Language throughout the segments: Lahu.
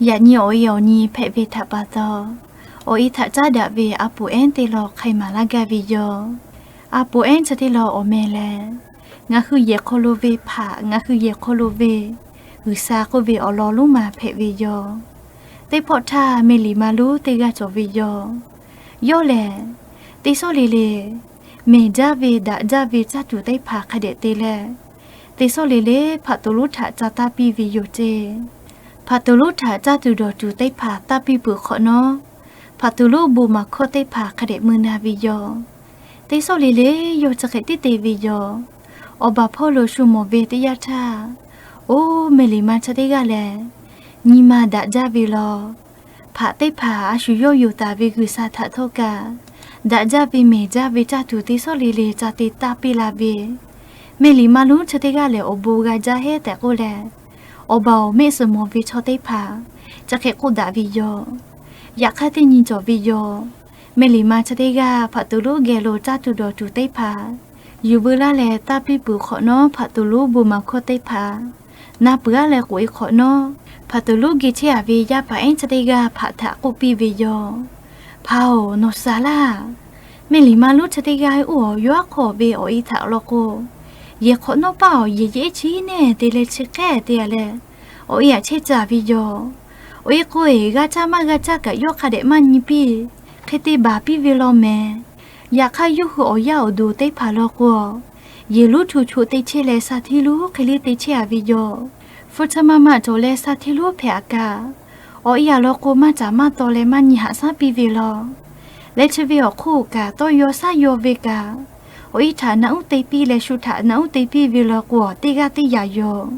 Yaꞈ nyi awˬ e awˬ nyi hpehꞈ ve htaꞈ pa taw, awˬ e htaꞈ caˉ daꞈ ve a poˍ ehˉ teˇ law hk'ai maˍ laˇ gaˇ ve yoˬ. A poˍ ehˉ chi teˇ law awˬ meh lehˬ, ngaˬ hui yehˬ hk'aw lo ve hpaꞈ, ngaˬ hui yehˬ hk'aw lo ve G'uiˬsha k'oˆ ve awˬ lawn lonˉ ma hpehꞈ ve yoˬ. Teˇ pawˆ htaˇ, meh liꞈ ma lonˉ teˇ g'aˇ cawˬ ve yoˬ. Yawˇ lehˬ, teˇ sawˉ le le mehˬ jaˇ ve daꞈ jaˇ ve caˇ tuˬ teˇ hpaˍ hk'a dehꞈ te leh, teˇ sawˉ le le hpaꞈ toˍ lonˉ htaꞈ ca taˇ piˇ ve yoˬ ceˇ. Hpaꞈ toˍ lonˉ htaꞈ caˇ tuˬ dawˬ tuˬ teˇ hpaˍ taˇ piˇ peuˬ hk'awꞈ nawˉ, hpaꞈ toˍ lonˉ bon maˍ hkawˇ teˇ hpaˍ hk'a dehꞈ mui na ve yoˬ. Teˇ sawˉ le le yawˇ chi hk'e tiˉ te ve yoˬ. Awˬ baˬ hpawˇ lo shu mawˬ ve teˇ yanˇ htaˇ, oˇ meh liꞈ ma chi teˇ g'aˇ lehˬ, nyi ma daꞈ jaˇ ve law. Hpaꞈ teˇ hpaˍ a shu yawˇ yonˍ taˍ ve G'uiˬsha htaꞈ htawˇ kaꞈ, daꞈ jaˇ ve mehˬ jaˇ ve caˇ tuˬ teˇ sawˉ le le ca te taˇ piˇ la ve, meh liꞈ ma lonˉ chi teˇ g'aˇ lehˬ awˬ bon g'a jaˇ heˉ tehꞈ k'oˆ leh, awˬ baˬ awˬ mehˆ suhˍ mawˬ ve chaw teˇ hpaˍ chi hk'e k'oˆ daꞈ ve yoˬ. Yaꞈ hk'aˇ teˇ nyi cawˬ ve yoˬ. Meh liꞈ ma chi teˇ g'aˇ hpaꞈ toˍ lonˉ geh lo caˇ tuˬ dawˬ tuˬ teˇ hpaˍ yuˬ veu laˇ leh taˇ piˇ peuˬ hk'awꞈ nawˉ, hpaꞈ toˍ lonˉ bon maˍ hkawˇ teˇ hpaˍ na peuˬ aˉ leh k'oꞈ e hk'awꞈ nawˉ, hpaꞈ toˍ lonˉ geh chehˇ a ve yaˇ paˍ ehˉ chi teˇ g'aˇ hpaꞈ htaꞈ k'oˆ piˇ ve yoˬ. Hpaˍ-oˬ, nawˬ suh laˇ. Meh liꞈ ma lonˉ chi teˇ g'aˇ oˇ awˬ yawˇ aˉ hk'aw ve awˬ e htaꞈ law k'o, yehˬ hk'awꞈ nawˉ paˇ awˬ yehˬ yeˉ chi neˇ te leh chi hk'e te a leh, awˬ e aꞈ chehˇ caˍ ve yoˬ. Awˬ e k'o eˬ, g'a caˇ maˇ g'a caˇ kaꞈ yawˇ hk'a dehꞈ maˇ nyi piˇ. Hk'e te baˬ piˇ ve law mehˍ. Yaꞈ hk'aˇ, yawˇ hui awˬ yaˇ awˬ duˬ teˇ hpaˍ law k'o, yehˬ lonˉ htu choꞈ te chehˇ leh sha hteˇ lonˉ hk'e le te chehˇ a ve yoˬ. Hpu chi ma ma cawˬ leh sha hteˇ lonˉ hpehꞈ a kaꞈ, awˬ e aꞈ law k'o maˇ caˍ maˇ taw leh maˇ nyi haꞈ shaˉ piˇ ve law. Leh chi ve awˬ hk'oˆ kaꞈ tawˇ yaw shaˉ yaw ve kaꞈ, awˬ e htaꞈ naꞈ uˉ te piˇ leh shu htaꞈ naꞈ uˉ te piˇ ve law k'o, teˇ g'aˇ teˇ yaꞈ yoˬ.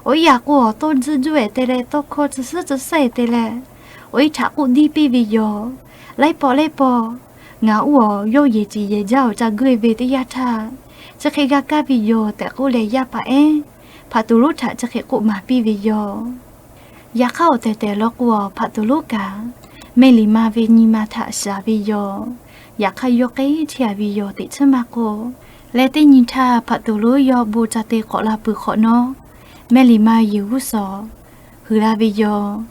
Awˬ e aꞈ k'o awˬ tawˇ tzuhˇ juˇ ehˍ te leh tawˇ hkawˇ tcuh suhˉ tcuh suhˉ e te leh, awˬ e htaꞈ k'oˆ diˇ piˇ ve yoˬ. Laiˉ pawˆ laiˉ pawˆ, ngaˬ oˇ awˬ yawˇ yehˬ ciˍ yehˬ jaˇ awˬ ca geuˆ e ve teˇ yanˇ htaˇ, chi hk'e g'a kaˇ ve yoˬ tehꞈ k'oˆ leh, yaˇ paˍ ehˉ hpaꞈ toˍ lonˉ htaꞈ chi hk'e k'oˆ maˍ piˇ ve yoˬ. Yaꞈ hk'aˇ, awˬ tehˬ tehˬ law k'o, hpaꞈ toˍ lonˉ kaꞈ meh liꞈ ma ve nyi ma htaꞈ shaˍ ve yoˬ. Yaꞈ hk'aˇ, yawˇ k'ai chehˇ a ve yoˬ teꞈ chiˉ maˇ k'oˆ. Leh teˇ nyi htaˇ, hpaꞈ toˍ lonˉ yawˇ bon ca te k'awꞈ la peuˬ hk'awꞈ nawˉ, meh liꞈ ma yeˬ g'uˇ suhˍ g'uiˬ la ve yoˬ.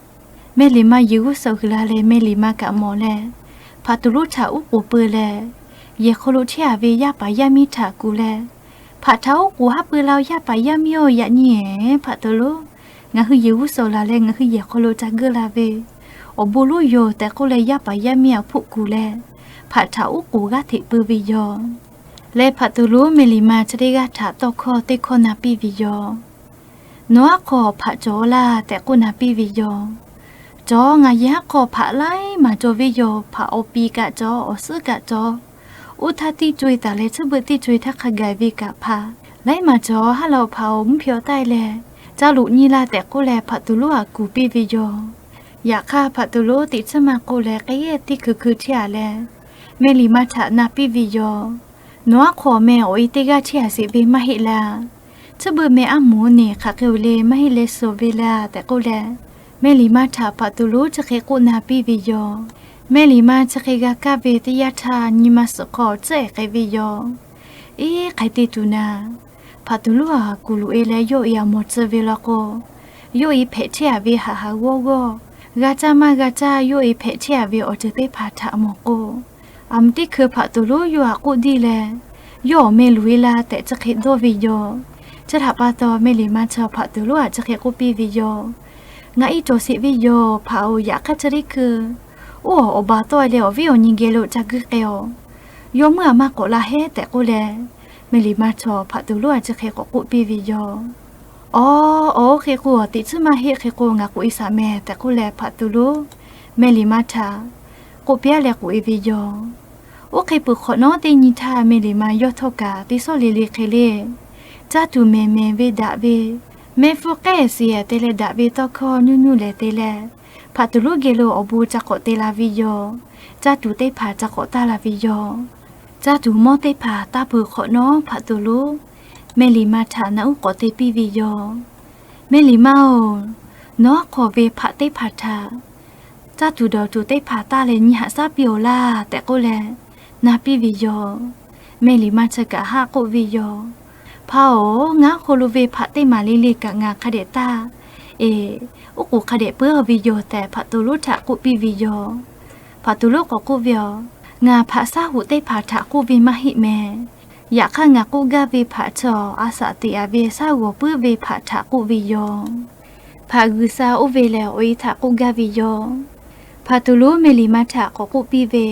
Meh liꞈ ma yeˬ g'uˇ suhˍ g'uiˬ la leh, meh liꞈ ma kaꞈ mawˬ leh, hpaꞈ toˍ lonˉ htaꞈ uˉ k'oˍ peu leh, yehˬ hk'aw lo chehˇ a ve yaˇ paˍ yaˇ miˇ htaꞈ kuˬ leh, Hpaꞈ htaꞈ uˉ k'oˍ haˉ peu la-o, yaˇ paˍ yaˇ miˇ-oˬ. Yaꞈ nyi-ehˍ hpaꞈ toˍ lonˉ ngaˬ hui yeˬ g'uˇ suhˍ laˬ leh ngaˬ hui yehˬ hk'aw lo ca geuˆ la ve awˬ bon lonˉ yoˬ tehꞈ k'oˆ leh, yaˇ paˍ yaˇ miˇ aꞈ hpfuhˆ kuˬ leh, hpaꞈ htaꞈ uˉ k'oˍ g'aˇ hteꞈ peu ve yoˬ. Leh hpaꞈ toˍ lonˉ meh liꞈ ma chi teˇ g'aˇ htaꞈ tawˇ hkawˇ teˇ hkawˇ na piˇ ve yoˬ. Nawˬ aˉ hk'aw hpaꞈ cawˬ laˇ tehꞈ k'oˆ na piˇ ve yoˬ. Cawˬ, ngaˬ yehˬ aˉ hk'aw hpaꞈ laiˉ maˬ cawˬ ve yoˬ. Hpaꞈ awˬ piˍ kaꞈ cawˬ, awˬ suhˉ kaꞈ cawˬ. Oˇ htaˇ tiˇ co-e taˍ leh, chi beuꞈ tiˇ co-e htaˇ hk'a gaˬ ve kaꞈ hpaꞈ laiˉ maˬ cawˬ. Haˉ laˬ-oˬ hpaꞈ-oˬ, mvuhˇ hpe-aw taˇ e leh ca loꞈ nyi la tehꞈ k'oˆ leh, hpaꞈ toˍ lonˉ aꞈ kuˬ piˇ ve yoˬ. Yaꞈ hk'aˇ, hpaꞈ toˍ lonˉ teꞈ chiˉ maˇ k'oˆ leh, k'ai tiˇ hkui hkui chehˇ-a leh, meh liꞈ ma htaꞈ na piˇ ve yoˬ. Nawˬ aˉ hk'aw meh awˬ e teˇ g'aˇ chehˇ-a sheˍ ve maˇ heˆ laˇ. Chi beuꞈ meh aˉ moˍ-oˬ neˬ hk'aˬ hk'e-oˬ le maˇ heˆ leh suh ve laˇ tehꞈ k'oˆ leh, meh liꞈ ma htaꞈ hpaꞈ toˍ lonˉ chi hk'e k'oˆ na piˇ ve yoˬ. Meh liꞈ ma chi hk'e g'a kaˇ ve teˇ yanˇ htaˇ, nyi ma suhˍ hk'aw tcuhˉ-ehˍ k'ai ve yoˬ. Iˉ, hk'aˬ hk'e te tuˬ naˍ, hpaꞈ toˍ lonˉ aꞈ kuˬ loꞈ-e leh, yawˇ e aꞈ mawˬ tcuh ve law k'o, yawˇ e hpehꞈ chehˇ-a ve haꞈ haꞈ g'awˇ g'awˇ, g'a caˇ maˇ g'a caˇ yawˇ e hpehꞈ chehˇ-a ve awˬ ceuˬ teˇ hpaˍ htaꞈ mawˬ k'o, aˬ mvuhˇ teˇ hkui hpaꞈ toˍ lonˉ yawˇ aꞈ k'oˆ diˇ leh, yawˇ awˬ meh loꞈ-e la tehꞈ chi hk'e dawˇ ve yoˬ. Chi htaꞈ pa taw, meh liꞈ ma chi hpaꞈ toˍ lonˉ aꞈ chi hk'e k'oˆ piˇ ve yoˬ. Ngaˬ iˉ cawˬ sheˍ ve yoˬ. Hpaꞈ-oˬ, yaꞈ hk'aˇ chi teˇ hkui oˇ awˬ awˬ baˬ tawˆ-e leh awˬ viˉ awˬ nyi geh lo ca guiˇ k'ai-awˬ. Yawˇ meuˇ aꞈ maˇ k'awꞈ la heˉ tehꞈ k'oˆ leh, meh liꞈ ma chi hpaꞈ toˍ lonˉ aꞈ chi hk'e k'awꞈ k'oˆ piˇ ve yoˬ. Aw, aˬ, oˇ hk'e k'o, teꞈ chiˉ maˇ heˆ. Hk'e k'o, ngaˬ k'oꞈ-e shaˍ meh tehꞈ k'oˆ leh, hpaꞈ toˍ lonˉ meh liꞈ ma htaꞈ k'oˆ piˇ-a leh k'oꞈ-e ve yoˬ. Oˇ hk'e peuˬ hk'awꞈ nawˉ, teˇ nyi htaˇ meh liꞈ ma yawˇ htawˇ kaꞈ teˇ sawˉ le le hk'e le, caˇ tuˬ mehˍ mehˍ ve daꞈ ve, mehˆ hpfuhˇ k'ehˆ shiˍ-ehˍ te leh daꞈ ve tawˇ hkawˇ nuˇ nuˇ lehˍ te leh, hpaꞈ toˍ lonˉ geh lo awˬ bon ca k'awꞈ te la ve yoˬ. Caˇ tuˬ teˇ hpaˍ ca k'awꞈ taˇ la ve yoˬ. Caˇ tuˬ mawˇ teˇ hpaˍ taˇ peuˬ hk'awꞈ nawˉ, hpaꞈ toˍ lonˉ meh liꞈ ma htaꞈ naꞈ uˉ k'awꞈ te piˇ ve yoˬ. Meh liꞈ ma-oˬ, nawˬ aˉ hk'aw ve hpaꞈ teˇ hpaˍ htaꞈ caˇ tuˬ dawˬ tuˬ teˇ hpaˍ taˇ leh nyi haꞈ shaˉ piˇ-oˬ laˇ tehꞈ k'oˆ leh na piˇ ve yoˬ. Meh liꞈ ma chi kaꞈ haˆ k'oˆ ve yoˬ. Hpaꞈ-oˬ, ngaˬ aˉ hk'aw lo ve hpaꞈ teˇ maˬ le le kaꞈ ngaˬ hk'a dehꞈ taˇ Eˬ, oˉ k'oˍ hk'a dehꞈ puiˉ a ve yoˬ tehꞈ hpaꞈ tuˬ lonˉ htaꞈ k'oˆ piˇ ve yoˬ. Hpaꞈ tuˬ lonˉ k'awꞈ k'oˆ ve, Aˬ, ngaˬ hpaꞈ shaˉ hoꞈ teˇ hpaˍ htaꞈ k'oˆ ve maˇ heˆ mehˍ. Yaꞈ hk'aˇ ngaˬ k'oˆ gaˇ ve hpaꞈ chi awˬ a shaꞈ teꞈ a ve shaˉ g'awˬ puiˉ ve hpaꞈ htaꞈ k'oˆ ve yoˬ. Hpaꞈ G'uiˬsha oˇ ve lehˬ awˬ e htaꞈ k'oˆ gaˇ ve yoˬ. Hpaꞈ tuˬ lonˉ Mehˇliˍma htaꞈ k'awꞈ k'oˆ piˇ ve,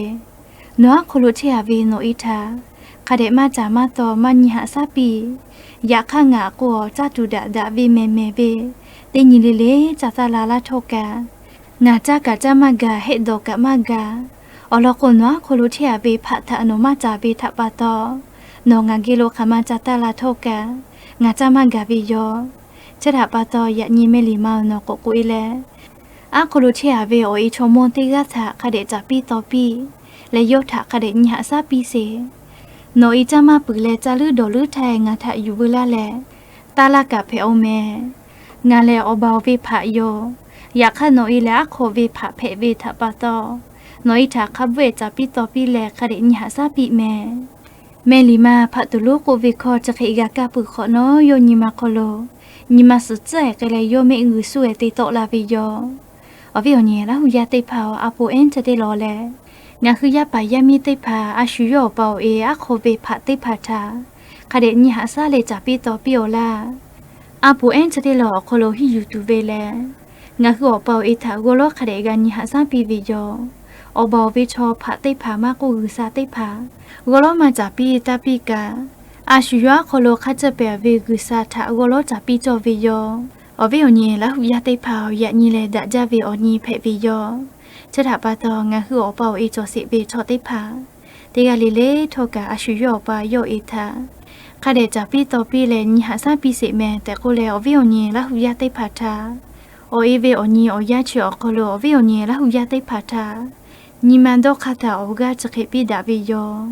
Nawˬ aˉ hk'aw lo chehˇ a ve nawˬ e htaꞈ hk'a dehꞈ maˇ caˍ maˇ taw maˇ nyi haꞈ shaˉ piˇ. Yaꞈ hk'aˇ ngaˬ k'o, caˇ tuˬ daꞈ daꞈ ve mehˬ mehˬ ve teˇ nyi le le caˇ taˇ la laˇ htawˇ kaꞈ, ngaˬ caˇ kaꞈ caˇ maˇ gaˬ, heˆ dawˬ kaꞈ maˇ gaˬ. Awˬ lawn k'o, nawˬ aˉ hk'aw lo chehˇ a ve hpaꞈ htaꞈ nawˬ maˇ caˍ ve htaꞈ pa taw, nawˬ ngaˬ geh lo hk'aˬ ma caˇ taˇ la htawˇ kaꞈ, ngaˬ caˇ maˇ gaˬ ve yoˬ. Chi htaꞈ pa taw, yaꞈ nyi Mehˇliˍma-oˬ, nawˬ k'awꞈ k'oꞈ e leh, aˉ hk'aw lo chehˇ a ve awˬ e chaw mawˇ teˇ g'aˇ htaꞈ hk'a dehꞈ caˍ piˇ taw piˇ leh, yawˇ htaꞈ hk'a dehꞈ nyi haꞈ shaˉ piˇ sheˍ. Nawˬ e caˇ maˇ peuˬ leh caˇ leuˉ dawˬ leuˉ htaˇ ngaˬ htaꞈ yuˬ veu laˇ leh, taˇ laˇ kaꞈ hpehꞈ-oˬ mehˍ. Ngaˬ lehˬ awˬ baˬ awˬ ve hpaꞈ yoˬ. Yaꞈ hk'aˇ nawˬ e lehˬ aˉ hk'aw ve hpaꞈ hpehꞈ ve htaꞈ pa taw, nawˬ e htaꞈ hk'a bvuhˆ-ehˍ caˍ piˇ taw piˇ leh hk'a dehꞈ nyi haꞈ shaˉ piˇ mehˍ. Mehˇliˍma hpaꞈ tuˬ lonˉ k'oˆ ve hkawˇ chi hk'e g'a kaˇ peuˬ hk'awꞈ nawˉ, yawˇ nyi ma hk'aw lo nyi ma suhˍ tcuhˉ-ehˍ k'ai leh yawˇ mehˆ g'uiˬ suh-ehˍ te tawˆ la ve yoˬ. Awˬ viˉ awˬ nyi Laˇ hu yaˇ teˇ hpaˍ-oˬ, a po enˉ chi teˇ lawˬ leh, ngaˬ hui yaˇ paˍ yaˇ miˇ teˇ hpaˍ a shu yawˇ awˬ pa awˬ e aˉ hk'aw ve hpaꞈ teˇ hpaˍ htaꞈ hk'a dehꞈ nyi haꞈ shaˉ leh caˍ piˇ taw piˇ-oˬ laˇ. A po enˉ chi teˇ lawˬ awˬ hk'aw lo hiˇ yuˬ tuˬ ve lehˬ, ngaˬ hui awˬ pa awˬ e htaꞈ g'awˇ lawˉ hk'a dehꞈ g'a nyi haꞈ shaˉ piˇ ve yoˬ. Awˬ baˬ awˬ ve chaw hpaꞈ teˇ hpaˍ maˇ k'oˆ, g'uiˬsha teˇ hpaˍ g'awˇ lawˉ maˇ caˍ piˇ taˇ piˇ kaꞈ, a shu yawˇ aˉ hk'aw lo hk'a caˇ pehˍ ve g'uiˬsha htaꞈ g'awˇ lawˉ caˍ piˇ cawˇ ve yoˬ. Awˬ viˉ awˬ nyi Laˇ hu yaˇ teˇ hpaˍ-oˬ, yaꞈ nyi lehˬ daꞈ jaˇ ve awˬ nyi hpehꞈ ve yoˬ. Chi htaꞈ pa taw, ngaˬ hui awˬ pa awˬ e cawˬ sheˍ ve chaw teˇ hpaˍ teˇ g'aˇ le le htawˇ kaꞈ, a shu yawˇ awˬ pa yawˇ e htaꞈ hk'a dehꞈ caˍ piˇ taw piˇ leh nyi haꞈ shaˉ piˇ sheˍ mehˍ tehꞈ k'oˆ leh, awˬ viˉ awˬ nyi Laˇ hu yaˇ teˇ hpaˍ htaꞈ, awˬ e ve awˬ nyi awˬ yanˇ chi awˬ hk'aw lo awˬ viˉ awˬ nyi Laˇ hu yaˇ teˇ hpaˍ htaꞈ nyi ma dawˇ hk'aˇ htaꞈ awˬ g'aˇ chi hk'e piˇ daꞈ ve yoˬ.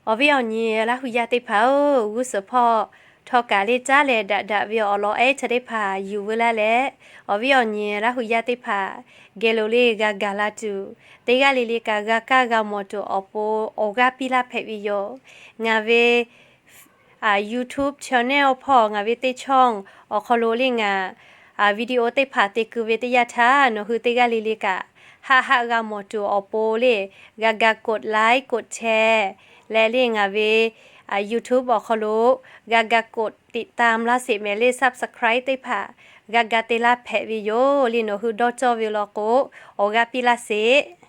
Awˬ viˉ awˬ nyi Laˇ hu yaˇ teˇ hpaˍ-oˬ, g'uˇ suhˍ hpawˇ htawˇ kaꞈ le caˉ leh daꞈ daꞈ ve awˬ lawn ehˉ chi teˇ hpaˍ yuˬ veu laˇ leh, awˬ viˉ awˬ nyi Laˇ hu yaˇ teˇ hpaˍ geh lo le g'a gaˬ la tuˬ, teˇ g'aˇ le le kaꞈ g'a kaˇ g'a mawˬ tuˬ awˬ pon awˬ g'aˇ piˇ laˇ hpehꞈ ve yoˬ. Ngaˬ ve YouTube channel hpawˇ ngaˬ ve teˇ chawˇ awˬ hk'aw lo le ngaˬ video teˇ hpaˍ te keu ve teˇ yanˇ htaˇ, nawˬ hui teˇ g'aˇ le le kaꞈ haˆ haˆ g'a mawˬ tuˬ awˬ pon le g'a ga กดไลค์ กดแชร์ leh le ngaˬ ve YouTube awˬ hk'aw lo g'a ga กดติดตาม laˇ sheˍ mehˍ le subscribe teˇ hpaˍ g'a ga te laˇ hpehꞈ ve yoˬ. Le nawˬ hui dawˇ cawˇ ve law k'o, awˬ g'aˇ piˇ laˇ sheˍ.